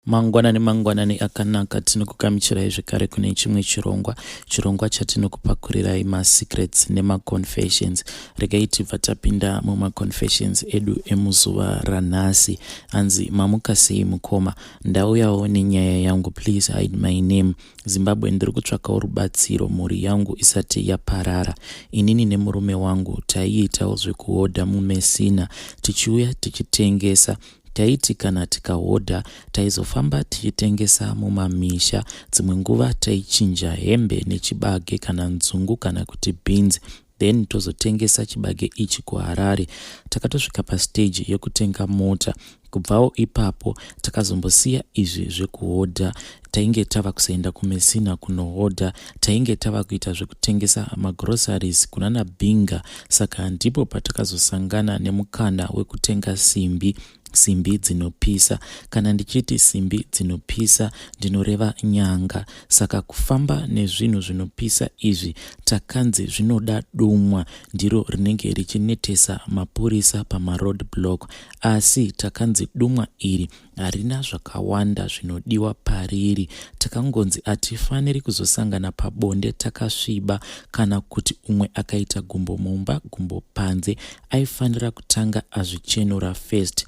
Mangwanani mangwanani akanaka, tinokugamuchirai zvekare kune chimwe chirongwa, chirongwa chatinokupakurirai masecrets nemaconfessions. Regai tibva tapinda mumaconfessions edu emuzuva ranhasi. Hanzi mamuka sei mukoma, ndauyawo nenyaya yangu, please hide my name. Zimbabwe ndiri kutsvakawo rubatsiro mhuri yangu isati yaparara. Inini nemurume wangu taiitawo zvekuhodha muMessina tichiuya tichitengesa. Taiti kana tikahodha taizofamba tichitengesa mumamisha. Dzimwe nguva taichinja hembe nechibage kana nzungu kana kuti beans then tozotengesa chibage ichi kuHarare. Takatosvika pastage yekutenga mota. Kubvawo ipapo takazombosiya izvi zvekuhodha. Tainge tava kusaenda kuMessina kunohodha. Tainge tava kuita zvekutengesa magroceries kunana Binga saka ndipo patakazosangana nemukana wekutenga simbi simbi dzinopisa. Kana ndichiti simbi dzinopisa ndinoreva nyanga. Saka kufamba nezvinhu zvinopisa izvi takanzi zvinoda dumwa ndiro rinenge richinetesa mapurisa pamaroad block. Asi takanzi dumwa iri harina zvakawanda zvinodiwa pariri. Takangonzi hatifaniri kuzosangana pabonde takasviba kana kuti umwe akaita gumbo mumba gumbo panze aifanira kutanga azvichenura first.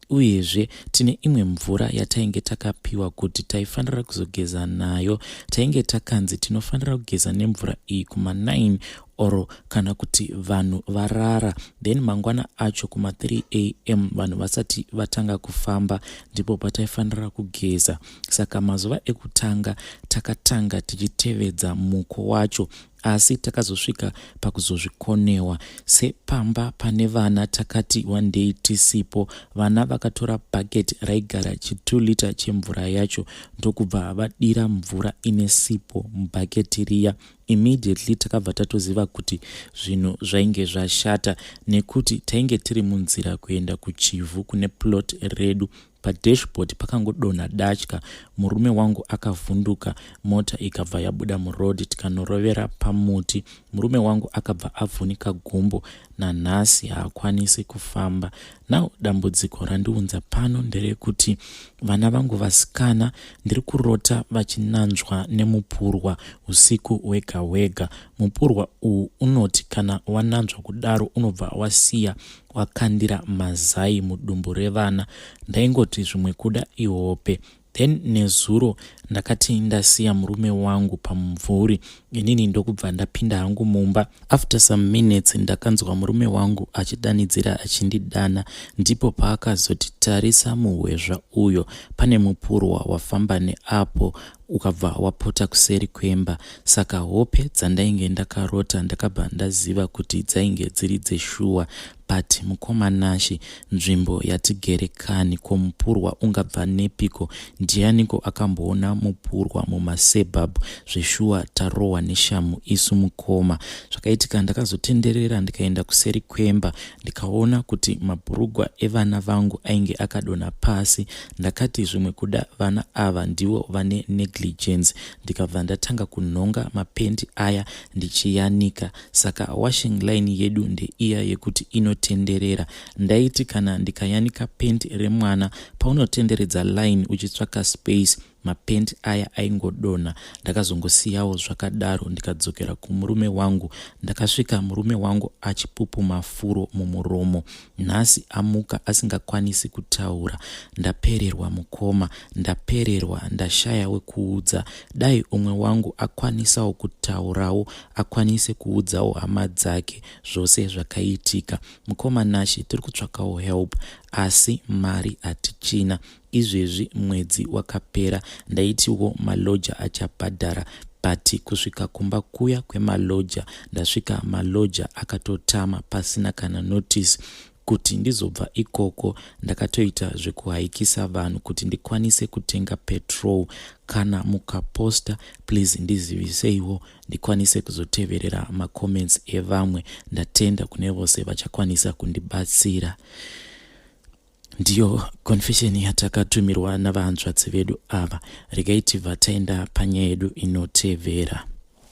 Uyezve tine imwe mvura yatainge takapiwa kuti taifanira kuzogeza nayo. Tainge takanzi tinofanira kugeza nemvura iyi kuma 9 or kana kuti vanhu varara then mangwana acho kuma 3 am vanhu vasati vatanga kufamba ndipo pataifanira kugeza. Saka mazuva ekutanga takatanga tichitevedza muko wacho asi takazosvika pakuzozvikonewa. Sepamba pane vana takati wandei tisipo vana vakatora bucket raigara chi 2 litre chemvura yacho ndokubva vadira mvura ine sipo mubucket riya. Immediately takabva tatoziva kuti zvinhu zvainge zvashata nekuti tainge tiri munzira kuenda kuChivhu kune plot redu. Padashboard pakangodonha datya, murume wangu akavhunduka mota ikabva yabuda muroad tikanorovera pamuti. Murume wangu akabva avhunika gumbo nanhasi haakwanisi kufamba. Now dambudziko randiunza pano nderekuti vana vangu vasikana ndiri kurota vachinanzvwa nemupurwa usiku hwega hwega. Mupurwa uwu unoti kana wananzvwa kudaro unobva wasiya wakandira mazai mudumbu revana. Ndaingoti zvimwe kuda ihope. Then nezuro ndakati ndasiya murume wangu pamumvuri inini ndokubva ndapinda hangu mumba. After some minutes ndakanzwa murume wangu achidanidzira achindidana. Ndipo paakazoti tarisa muhwezva uyo pane mupurwa wafamba neapo ukabva wapota kuseri kwemba. Saka hope dzandainge ndakarota ndakabva ndaziva kuti dzainge dziri dzeshuwa. But mukoma Nashy nzvimbo yatigere kani ko mupurwa ungabva nepiko ndianiko akamboona mupurwa mumasebab zveshuwa tarohwa neshamhu isu mukoma. Zvakaitika ndakazotenderera ndikaenda kuseri kwemba ndikaona kuti mabhurugwa evana vangu ainge akadonha pasi. Ndakati zvimwe kuda vana ava ndivo vane negligence ndikabva ndatanga kunhonga mapendi aya ndichiyanika. Saka washing line yedu ndeiya yekuti inotenderera. Ndaiti kana ndikayanika pant remwana paunotenderedza line uchitsvaka space mapant aya aingodonha. Ndakazongosiyawo zvakadaro ndikadzokera kumurume wangu. Ndakasvika murume wangu achipupuma furo mumuromo. Nhasi amuka asingakwanisi kutaura. Ndapererwa mukoma, ndapererwa ndashaya wekuudza. Dai umwe wangu akwanisawo kutaurawo akwanise kuudzawo hama dzake zvose zvakaitika. Mukoma Nashy tiri kutsvakawo help asi mari hatichina. Izvezvi mwedzi wakapera ndaitiwo malodger achabhadhara but kusvika kumba kuya kwemalodger ndasvika malodger akatotama pasina kana notice. Kuti ndizobva ikoko ndakatoita zvekuhaikisa vanhu kuti ndikwanise kutenga petrol. Kana mukaposta please ndiziviseiwo ndikwanise kuzoteverera macomments evamwe. Ndatenda kune vose vachakwanisa kundibatsira. Ndiyo confession yatakatumirwa navahanzvadzi vedu ava. Regai tibva taenda panyaya yedu inotevera.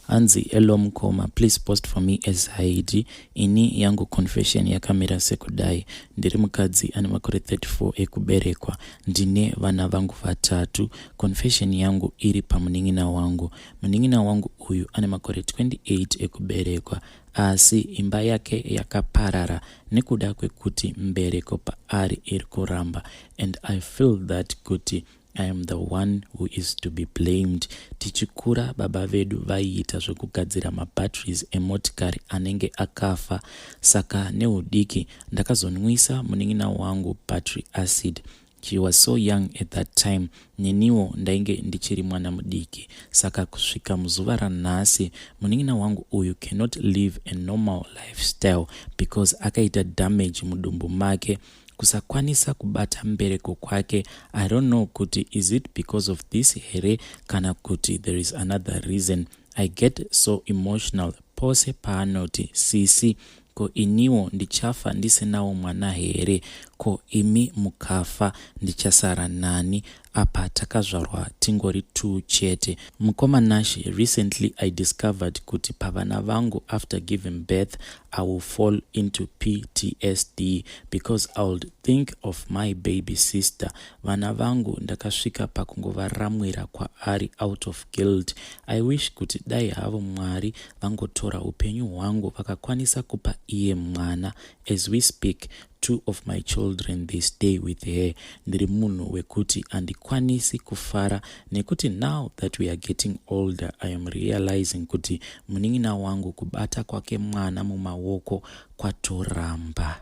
Hanzi, "Hello mukoma, please post for me as Haidi. Ini yangu confession yakamira sekudai. Ndiri mukadzi ane makore 34 ekuberekwa. Ndine vana vangu vatatu. Confession yangu iri pamunin'ina wangu. Munin'ina wangu uyu ane makore 28 ekuberekwa, asi imba yake yakaparara nekuda kwekuti mbereko paari iri kuramba, and I feel that kuti I am the one who is to be blamed. Tichikura, baba vedu vaiita zvekugadzira mabatteries emotikari anenge akafa. Saka neudiki ndakazonwisa munin'ina wangu battery acid. She was so young at that time, neniwo ndainge ndichiri mwana mudiki. Saka kusvika muzuva ranhasi, munin'ina wangu uyu cannot live a normal lifestyle because akaita damage mudumbu make, kusakwanisa kubata mbereko kwake. I don't know kuti is it because of this here kana kuti there is another reason. I get so emotional pose paanoti, 'Sisi, ko iniwo ndichafa ndisinawo mwana here? Ko imi mukafa ndichasara nani? Apa takazvarwa tingori two chete.' Mukoma Nashi, recently I discovered kuti pavana vangu, after giving birth, I will fall into PTSD because I would think of my baby sister. Vana vangu ndakasvika pakungovaramwira kwaari out of guilt. I wish kuti dai havo Mwari vangotora upenyu hwangu vakakwanisa kupa iye mwana. As we speak, two of my children, they stay with her. Ndiri munhu wekuti handikwanisi kufara nekuti now that we are getting older, I am realizing kuti munin'ina wangu kubata kwake mwana mumaoko kwatoramba."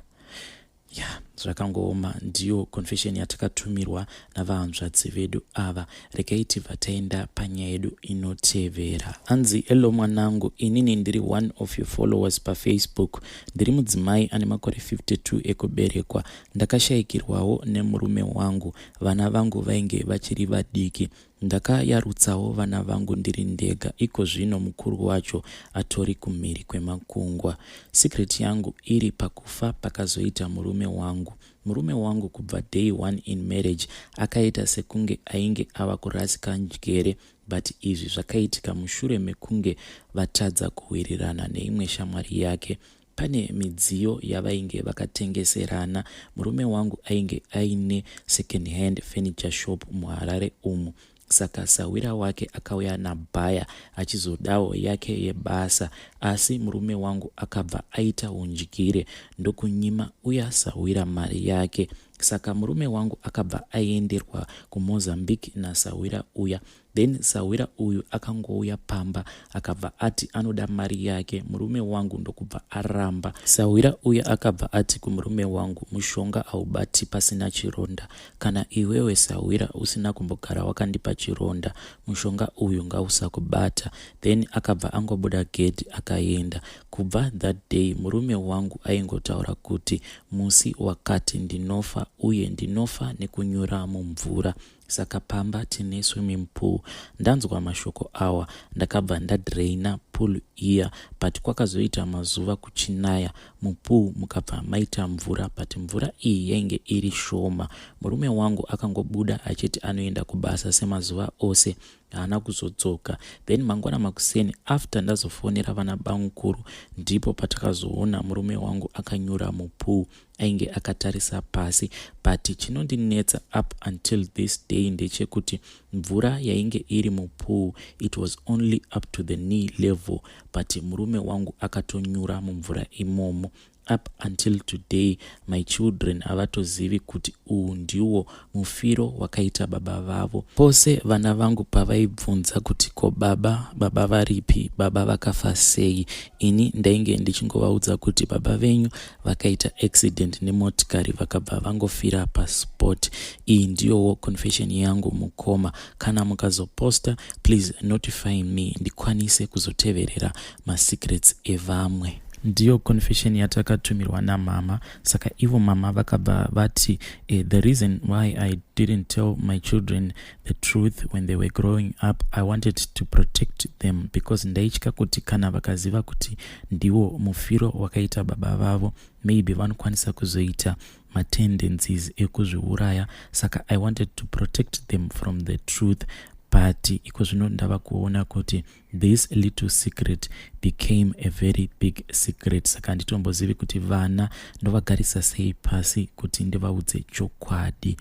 Ya, zvakangooma. Ndiyo confession yatakatumirwa navahanzvadzi vedu ava. Regai tibva taenda panyaya yedu inotevera. Hanzi, "Hello mwanangu, inini ndiri one of your followers paFacebook. Ndiri mudzimai ane makore 52 ekuberekwa. Ndakashayikirwawo nemurume wangu vana vangu vainge vachiri vadiki. Ndakayarutsawo vana vangu ndiri ndega. Iko zvino mukuru wacho atori kumhiri kwemakungwa. Secret yangu iri pakufa pakazoita murume wangu. Murume wangu kubva day one in marriage akaita sekunge ainge ava kurasika njere, but izvi zvakaitika mushure mekunge vatadza kuwirirana neimwe shamwari yake pane midziyo yavainge vakatengeserana. Murume wangu ainge aine second hand furniture shop muHarare umu. Saka sawira wake akauya nabuyer achizodawo yake yebasa, asi murume wangu akabva aita undyire ndokunyima uya sawira mari yake. Saka murume wangu akabva aenderwa kuMozambique nasawira uya. Then sawira uyu akangouya pamba akabva ati anoda mari yake. Murume wangu ndokubva aramba. Sawira uya akabva ati kumurume wangu, 'Mushonga haubati pasina chironda. Kana iwewe sawira usina kumbogara wakandipa chironda, mushonga uyu ngausakubata.' Then akabva angobuda gedhi akaenda. Kubva that day murume wangu aingotaura kuti musi wakati ndinofa, uye ndinofa nekunyura mumvura. Saka pamba tine swimming pool. Ndanzwa mashoko awa, ndakabva ndadraina pool iya, but kwakazoita mazuva kuchinaya, mupool mukabva maita mvura, but mvura iyi yainge iri shoma. Murume wangu akangobuda achiti anoenda kubasa semazuva ose. Haana kuzodzoka. Then mangwana makuseni, after ndazofonera vana bamukuru, ndipo patakazoona murume wangu akanyura mupool, ainge akatarisa pasi. But chinondinetsa up until this day ndechekuti mvura yainge iri mupool, it was only up to the knee level, but murume wangu akatonyura mumvura imomo. Up until today my children havatozivi kuti uwu ndiwo mufiro wakaita baba vavo. Pose vana vangu pavaibvunza kuti ko baba, baba varipi, baba vakafa sei, ini ndainge ndichingovaudza kuti baba venyu vakaita accident nemotikari vakabva vangofira paspot. Iyi ndiyowo confession yangu mukoma. Kana mukazoposta, please notify me ndikwanise kuzoteverera masecrets evamwe." Ndiyo confession yatakatumirwa namama. Saka ivo mama vakabva vati, "The reason why I didn't tell my children the truth when they were growing up, I wanted to protect them because ndaitya kuti kana vakaziva kuti ndiwo mufiro wakaita baba vavo, maybe vanokwanisa kuzoita matendencies ekuzviuraya. Saka I wanted to protect them from the truth." But iko zvino ndava kuona kuti this little secret became a very big secret, saka handitombozivi kuti vana ndovagarisa sei pasi kuti ndivaudze chokwadi.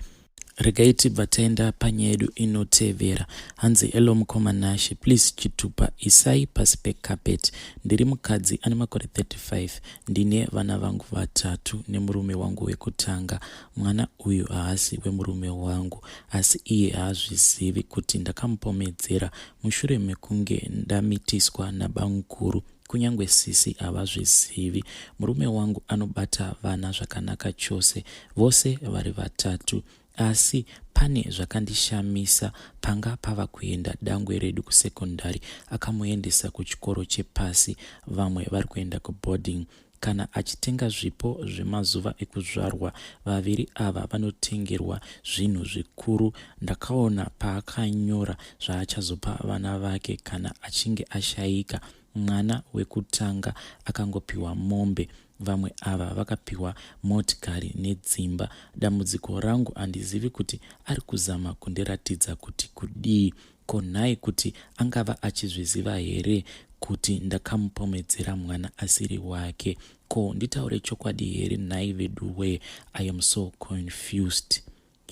Regai tibva taenda panyaya yedu inotevera. Hanzi, "Hello mukoma Nashe, please chitupa isai pasi pecarpet. Ndiri mukadzi ane makore 35. Ndine vana vangu vatatu nemurume wangu wekutanga. Mwana uyu haasi wemurume wangu, asi iye haazvizivi kuti ndakamupomedzera mushure mekunge ndamitiswa nabamukuru. Kunyange sisi havazvizivi. Murume wangu anobata vana zvakanaka chose, vose vari vatatu, asi pane zvakandishamisa. Panga pava kuenda dangwe redu kusekondari, akamuendesa kuchikoro chepasi, vamwe vari kuenda kuboarding. Kana achitenga zvipo zvemazuva ekuzvarwa, vaviri ava vanotengerwa zvinhu zvikuru. Ndakaona paakanyora zvaachazopa vana vake kana achinge ashayika. Mwana wekutanga akangopiwa mombe, vamwe ava vakapiwa motikari nedzimba. Dambudziko rangu, handizivi kuti ari kuzama kundiratidza kuti kudii. Ko nhai, kuti angava achizviziva here kuti ndakamupomedzera mwana asiri wake? Ko nditaure chokwadi here nhai veduwe? I am so confused."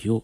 Yo,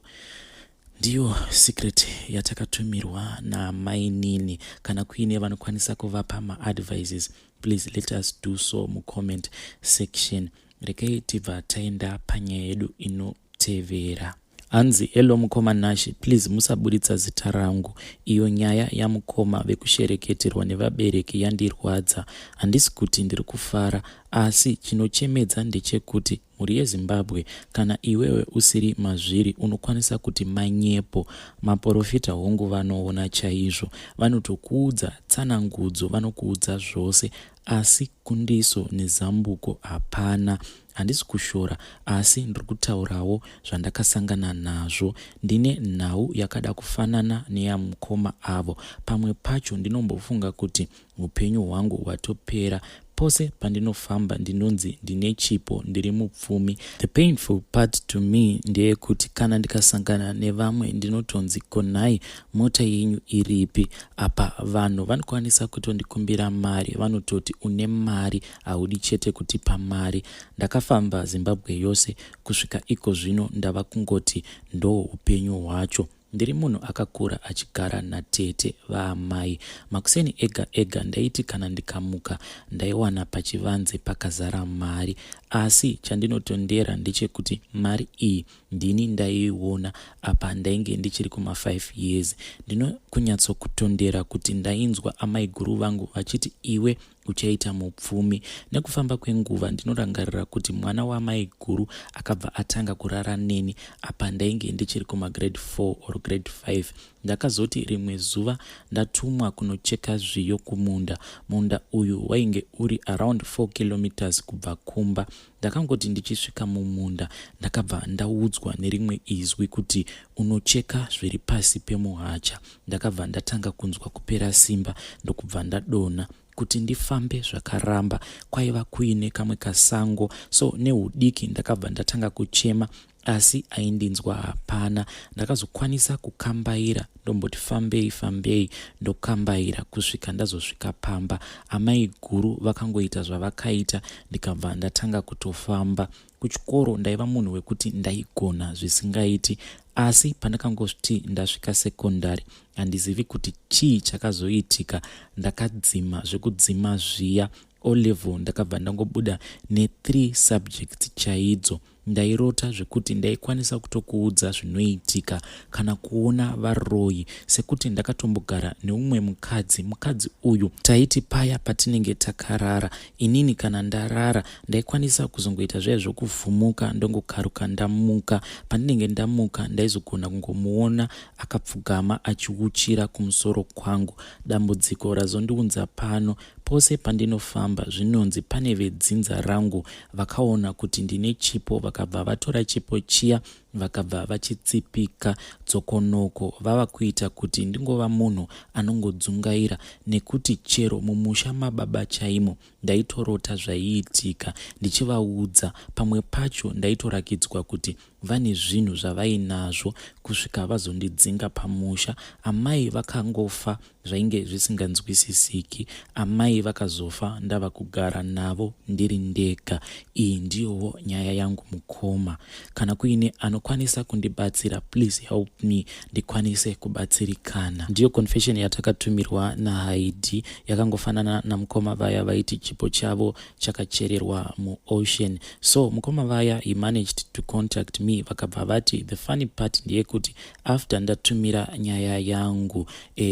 ndiyo secret yatakatumirwa namainini. Kana kuine vanokwanisa kuvapa maadvices, please let us do so mucomment section. Regai tibva taenda panyaya yedu inotevera. Hanzi, "Hello mukoma Nashe, please musabuditsa zita rangu. Iyo nyaya yamukoma vekushereketerwa nevabereki yandirwadza. Handisi kuti ndiri kufara, asi chinochemedza ndechekuti mhuri yeZimbabwe, kana iwewe usiri mazviri, unokwanisa kuti manyepo. Maprofita hongu vanoona chaizvo, vanotokuudza tsanangudzo, vanokuudza zvose, asi kundiso nezambuko hapana. Handisi kushora, asi ndiri kutaurawo zvandakasangana nazvo. Ndine nhau yakada kufanana neyamukoma avo. Pamwe pacho ndinombofunga kuti upenyu hwangu hwatopera. Pose pandinofamba ndinonzi ndine chipo, ndiri mupfumi. The painful part to me ndeyekuti kana ndikasangana nevamwe ndinotonzi, 'Konhai, mota yenyu iripi?' Apa vanhu vanokwanisa kutondikumbira mari, vanototi, 'Une mari, haudi chete kutipa mari.' Ndakafamba Zimbabwe yose, kusvika iko zvino ndava kungoti ndo upenyu hwacho. Ndiri munhu akakura achigara natete vaamai. Makuseni ega ega ndaiti kana ndikamuka ndaiwana pachivanze pakazara mari, asi chandinotondera ndechekuti mari iyi ndini ndaiiona. Apa ndainge ndichiri kuma5 years. Ndinokunyatsokutondera kuti ndainzwa amaiguru vangu vachiti, 'Iwe uchaita mupfumi.' Nekufamba kwenguva ndinorangarira kuti mwana wamaiguru akabva atanga kurara neni. Apa ndainge ndichiri kumagrade 4 or grade 5. Ndakazoti rimwe zuva ndatumwa kunocheka zviyo kumunda. Munda uyu wainge uri around 4 kilometers kubva kumba. Ndakangoti ndichisvika mumunda, ndakabva ndaudzwa nerimwe izwi kuti, 'Unocheka zviri pasi pemuhacha.' Ndakabva ndatanga kunzwa kupera simba, ndokubva ndadonha. Kuti ndifambe zvakaramba. Kwaiva kuine kamwe kasango, so neudiki ndakabva ndatanga kuchema, asi aindinzwa hapana. Ndakazokwanisa kukambaira, ndomboti fambei fambei, ndokambaira kusvika ndazosvika pamba. Amai guru vakangoita zvavakaita, ndikabva ndatanga kutofamba. Kuchikoro ndaiva munhu wekuti ndaigona zvisingaiti, asi pandakangoti ndasvika sekondari, handizivi kuti chii chakazoitika, ndakadzima zvekudzima zviya. O level ndakabva ndangobuda ne3 subjects chaidzo. Ndairota zvekuti ndaikwanisa kutokuudza zvinoitika kana kuona varoyi, sekuti ndakatombogara neumwe mukadzi. Mukadzi uyu taiti paya patinenge takarara, inini kana ndarara ndaikwanisa kuzongoita zviya zvokuvhumuka, ndongokaruka ndamuka. Pandinenge ndamuka ndaizogona kungomuona akapfugama achiuchira kumusoro kwangu. Dambudziko razondiunza pano, pose pandinofamba zvinonzi pane vedzinza rangu vakaona kuti ndine chipo, vakabva vatora chipo chiya. Vakabva vachitsipika dzokonoko vava kuita kuti ndingova munhu anongodzungaira nekuti chero mumusha mababa chaimo ndaitorota zvaiitika ndichivaudza. Pamwe pacho ndaitorakidzwa kuti vane zvinhu zvavainazvo kusvika vazondidzinga pamusha. Amai vakangofa zvainge zvisinganzwisisiki. Amai vakazofa ndava kugara navo ndiri ndega. Iyi ndiyowo nyaya yangu mukoma. Kana kuine anokwanisa kundibatsira, please help me ndikwanise kubatsirikana. Ndiyo confession yatakatumirwa naHaidi, yakangofanana namukoma vaya vaiti chipo chavo chakachererwa muocean. So mukoma vaya, he managed to contact me, vakabva vati the funny part ndeyekuti after ndatumira nyaya yangu,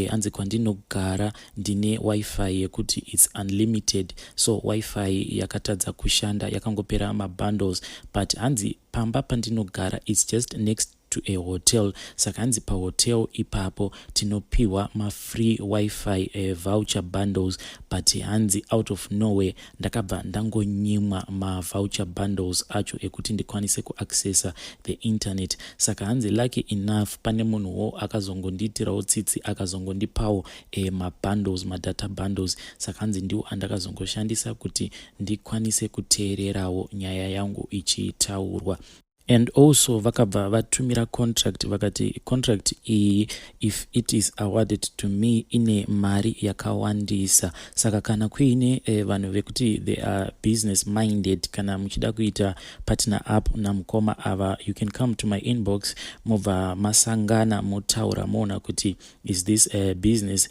hanzi kwandinogara ndine WiFi yekuti it's unlimited, so WiFi yakatadza kushanda, yakangopera mabundles, but hanzi pamba pandinogara it's just next to a hotel. Saka hanzi pahotel ipapo tinopiwa mafree WiFi voucher bundles, but hanzi out of nowhere ndakabva ndangonyimwa mavoucher bundles acho ekuti ndikwanise kuaccessa the internet. Saka hanzi lucky enough pane munhuwo akazongondiitirawo tsitsi, akazongondipawo mabundles, madata bundles. Saka hanzi ndiwo andakazongoshandisa kuti ndikwanise kuteererawo nyaya yangu ichitaurwa. And also vakabva vatumira contract, vakati contract iyi, if it is awarded to me, ine mari yakawandisa. Saka kana kuine vanhu vekuti they are business minded, kana muchida kuita partner up namukoma ava, you can come to my inbox, mobva masangana, motaura, moona kuti is this a business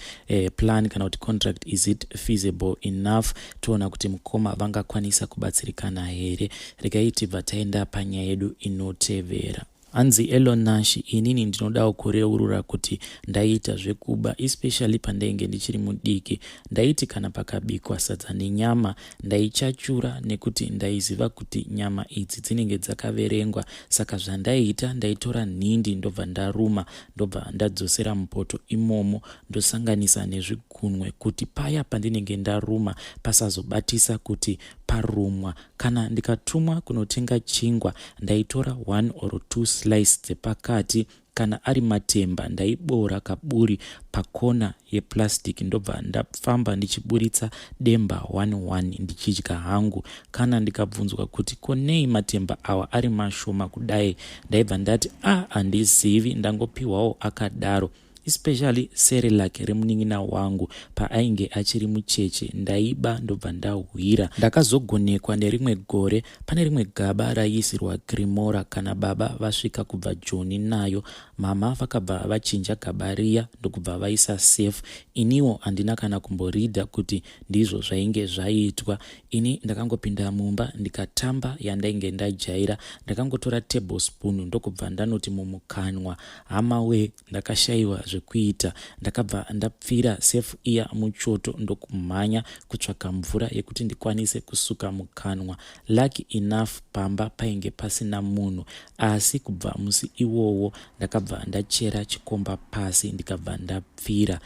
plan kana kuti contract, is it feasible enough? Toona kuti mukoma vangakwanisa kubatsirikana here. Regai tibva taenda panyaya yedu inotevera. Hanzi, "Hello Nash, inini ndinodawo kureurura kuti ndaiita zvekuba, especially pandainge ndichiri mudiki. Ndaiti kana pakabikwa sadza nenyama, ndaichachura nekuti ndaiziva kuti nyama idzi dzinenge dzakaverengwa. Saka zvandaiita, ndaitora nhindi, ndobva ndaruma, ndobva ndadzosera mupoto imomo, ndosanganisa nezvigunwe kuti paya pandinenge ndaruma pasazobatisa kuti parumwa. Kana ndikatumwa kunotenga chingwa, ndaitora one or two slice dzepakati. Kana ari matemba, ndaibora kaburi pakona yeplastic, ndobva ndafamba ndichiburitsa demba 11 ndichidya hangu. Kana ndikabvunzwa kuti konei matemba awa ari mashoma kudai, ndaibva ndati, 'A, handizivi, ndangopiwawo akadaro.' Especially Cerelac remunin'ina wangu paainge achiri mucheche, ndaiba ndobva ndahwira. Ndakazogonekwa nerimwe gore pane rimwe gaba raiisirwa Cremora kana baba vasvika kubva Joni nayo. Mama vakabva vachinja gaba riya, ndokubva vaisa Surf. Iniwo handina kana kumboridha kuti ndizvo zvainge zvaitwa. Ini ndakangopinda mumba, ndikatamba yandainge ndajaira. Ndakangotora tablespoon, ndokubva ndanoti mumukanwa. Hama we, ndakashayiwa zvekuita. Ndakabva ndapfira Surf iya muchoto, ndokumhanya kutsvaka mvura yekuti ndikwanise kusuka mukanwa. Lucky enough pamba painge pasina munhu. Asi kubva musi iwowo ndakabva ndachera chikomba pasi, ndikabva ndapfira.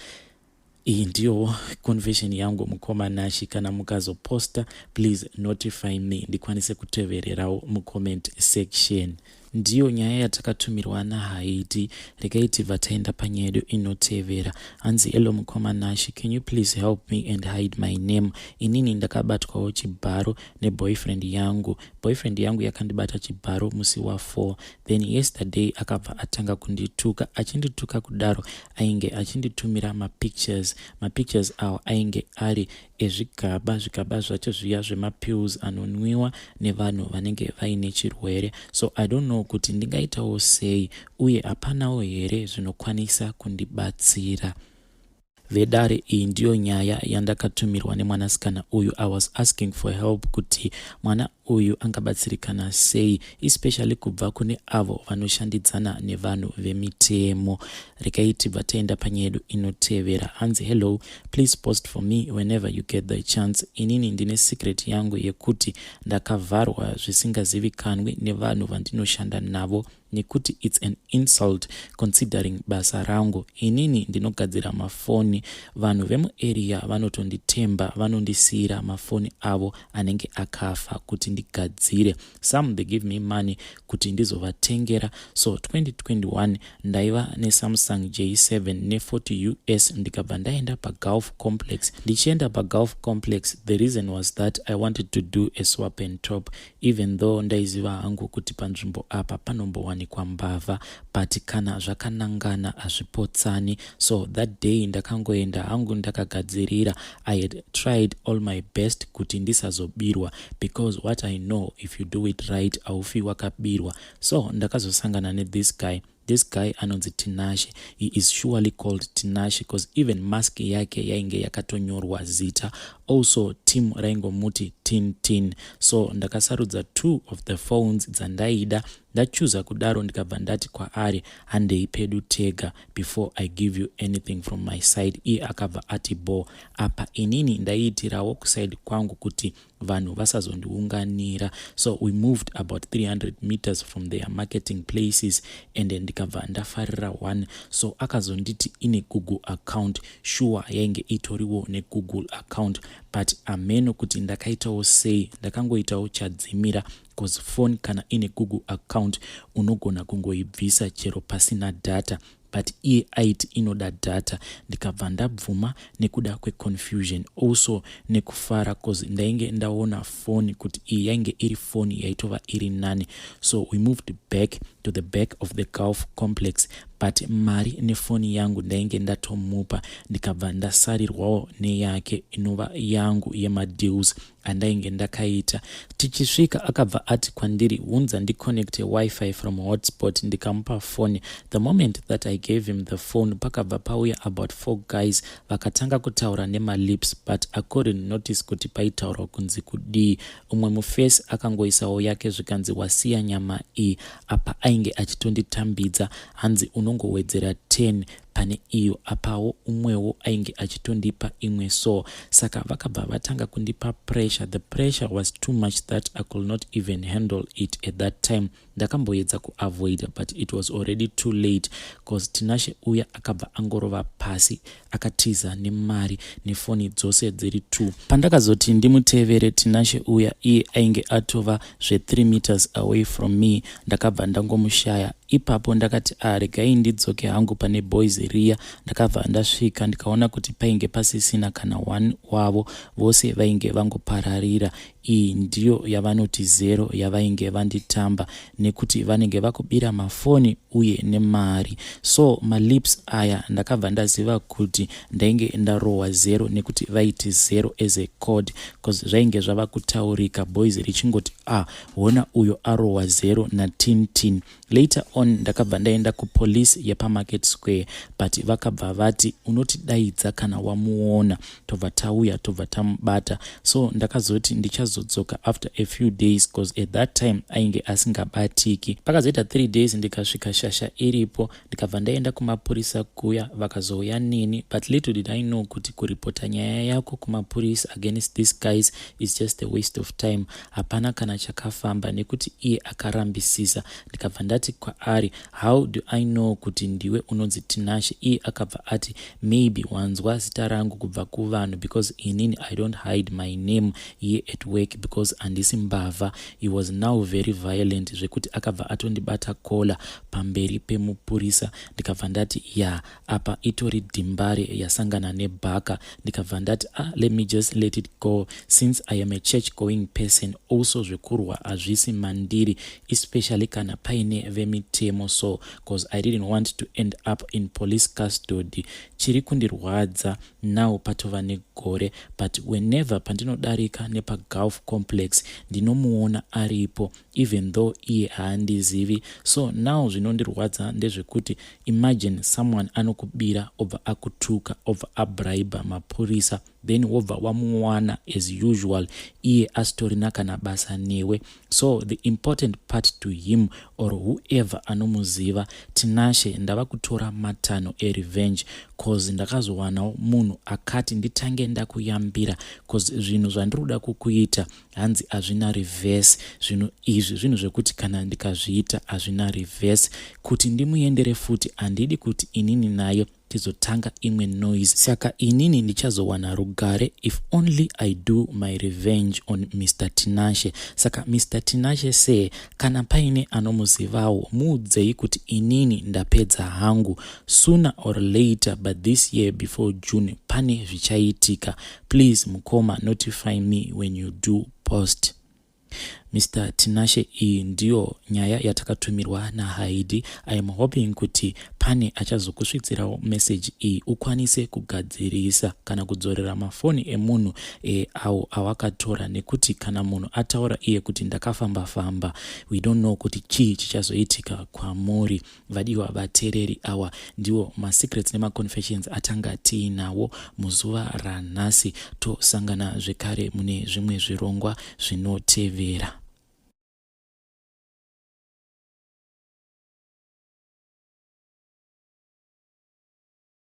Iyi ndiyo confession yangu, mukoma Nashi. Kana mukazoposta, please notify me ndikwanise kutevererawo mucomment section." Ndiyo nyaya yatakatumirwa naHaiti. Regai tibva taenda panyaya yedu inotevera. Hanzi, "Hello mukoma Nashi, can you please help me and hide my name? Inini ndakabatwawo chibharo neboyfriend yangu. Boyfriend yangu yakandibata chibharo musi wa4, then yesterday akabva atanga kundituka. Achindituka kudaro, ainge achinditumira mapictures. Mapictures awo ainge ari ezvigaba, zvigaba zvacho zviya zvemapills anonwiwa nevanhu vanenge vaine chirwere. So I don't know kuti ndingaitawo sei, uye hapanawo here zvinokwanisa kundibatsira?" Vedare, iyi ndiyo nyaya yandakatumirwa nemwanasikana uyu. I was asking for help kuti mwana uyu angabatsirikana sei, especially kubva kune avo vanoshandidzana nevanhu vemitemo. Regai tibva taenda panyaya yedu inotevera. Hanzi, "Hello, please post for me whenever you get the chance. Inini ndine secret yangu yekuti ndakavharwa zvisingazivikanwi nevanhu vandinoshanda navo. Nekuti it's an insult considering basa rangu. Inini ndinogadzira mafoni. Vanhu vemuarea vanotonditemba, vanondisiyira mafoni avo anenge akafa kuti ndigadzire. Some, they give me money kuti ndizovatengera. So 2021 ndaiva neSamsung J7 ne40 US. Ndikabva ndaenda paGulf Complex. Ndichienda paGulf Complex, the reason was that I wanted to do a swap and top, even though ndaiziva hangu kuti panzvimbo apa panombowanikwa mbavha, but kana zvakanangana hazvipotsani. So that day ndakangoenda hangu ndakagadzirira. I had tried all my best kuti ndisazobirwa, because what I know, if you do it right, haufi wakabirwa. So ndakazosangana nethis guy. This guy anonzi Tinashe. He is surely called Tinashe because even mask yake yainge yakatonyorwa zita. Also team raingomuti Tin Tin. So ndakasarudza two of the phones dzandaida. Ndachuza kudaro, ndikabva ndati kwaari, "Handei pedu tega before I give you anything from my side." Iye akabva ati bo. Apa inini ndaiitirawo kuside kwangu kuti vanhu vasazondiunganira. So we moved about 300 meters from their marketing places and ndikabva ndafarira one. So akazonditi ine Google account. Sure, yainge itoriwo neGoogle account, but ameno kuti ndakaitawo sei, ndakangoitawo chadzimira, because phone kana ine Google account unogona kungoibvisa chero pasina data, but iye aiti inoda data. Ndikabva ndabvuma nekuda kweconfusion, also nekufara, cause ndainge ndaona foni kuti iyi yainge iri foni yaitova iri nani. So we moved back to the back of the Gulf Complex, but mari nefoni yangu ndainge ndatomupa. Ndikabva ndasarirwawo neyake, inova yangu yemadeals andainge ndakaita. Tichisvika, akabva ati kwandiri, "Unza ndiconnecte WiFi from hotspot." Ndikamupa foni. The moment that I gave him the phone, pakabva pauya about four guys, vakatanga kutaura nemalips, but I couldn't notice kuti paitaurwa kunzi kudii. Umwe mufesi akangoisawo yake, zvikanzi, "Wasiya nyama iyi." Apa ainge achitonditambidza, hanzi, "Unongowedzera 10 pane iyo." Apawo umwewo ainge achitondipa imwe. So saka vakabva vatanga kundipa pressure. The pressure was too much that I could not even handle it at that time. Ndakamboedza kuavoida, but it was already too late, because Tinashe uya akabva angorova pasi, akatiza nemari nefoni dzose dziri two. Pandakazoti ndimutevere Tinashe uya, iye ainge atova zve3 meters away from me. Ndakabva ndangomushaya ipapo. Ndakati, "A, regai ndidzoke hangu pane boys riya." Ndakabva ndasvika, ndikaona kuti painge pasisina kana one wavo, vose vainge vangopararira. Iyi ndiyo yavanoti zero yavainge vanditamba, nekuti vanenge vakubira mafoni uye nemari. So malips aya, ndakabva ndaziva kuti ndainge ndarohwa zero, nekuti vaiti zero as a code, because zvainge zvava kutaurika, boys richingoti, "Ah, hona uyo arohwa zero naTintin." Later on ndakabva ndaenda kupolice yepaMarket Square, but vakabva vati, "Unotidaidza kana wamuona, tobva tauya, tobva tamubata." So ndakazoti ndichazodzoka after a few days, because at that time ainge asingabatiki. Pakazoita 3 days, ndikasvika shasha iripo. Ndikabva ndaenda kumapurisa kuya, vakazouya neni, but little did I know kuti kuripota nyaya yako kumapurisa against these guys is just a waste of time. Hapana kana chakafamba, nekuti iye akarambisisa. Ndikabva ndati kwaari, "How do I know kuti ndiwe unonzi Tinashe?" Iye akabva ati, "Maybe wanzwa zita rangu kubva kuvanhu, because inini I don't hide my name here at work, because handisi mbavha." He was now very violent, zvekuti akabva atondibata collar pamberi pemupurisa. Ndikabva ndati, "Ya, apa itori dhimbare yasangana nebhaka." Ndikabva ndati, "Ah, let me just let it go, since I am a church going person. Also zvekurwa hazvisi mandiri, especially kana paine vemitemo." So because I didn't want to end up in police custody. Chiri kundirwadza now, patova negore, but whenever pandinodarika nepaGulf Complex, ndinomuona aripo, even though iye haandizivi. So now zvinondirwadza ndezvekuti, imagine someone anokubira, obva akutuka, obva abraiba mapurisa. Then wobva wamuwana as usual, iye asitorina kana basa newe. So the important part to him or whoever anomuziva, Tinashe, ndava kutora matanho erevenge, 'cause ndakazowanawo munhu akati nditange ndakuyambira, 'cause zvinhu zvandiri kuda kukuita, hanzi, hazvina reverse. Zvinhu izvi zvinhu zvekuti kana ndikazviita hazvina reverse. Kuti ndimuendere futi, handidi kuti inini naye tizotanga imwe noise. Saka inini ndichazowana rugare if only I do my revenge on Mr Tinashe. Saka Mr Tinashe, se kana paine anomuzivawo, muudzei kuti inini ndapedza hangu. Sooner or later, but this year before June, pane zvichaitika. Please mukoma, notify me when you do post. Mr Tinashe, iyi ndiyo nyaya yatakatumirwa naHaidi. I am hoping kuti pane achazokusvitsirawo meseji iyi, ukwanise kugadzirisa kana kudzorera mafoni emunhu awo awakatora, nekuti kana munhu ataura iye kuti ndakafamba-famba, we don't know kuti chii chichazoitika kwamuri. Vadiwa vateereri, awa ndiwo masecrets nemaconfessions atanga tiinawo muzuva ranhasi. Tosangana zvekare mune zvimwe zvirongwa zvinotevera.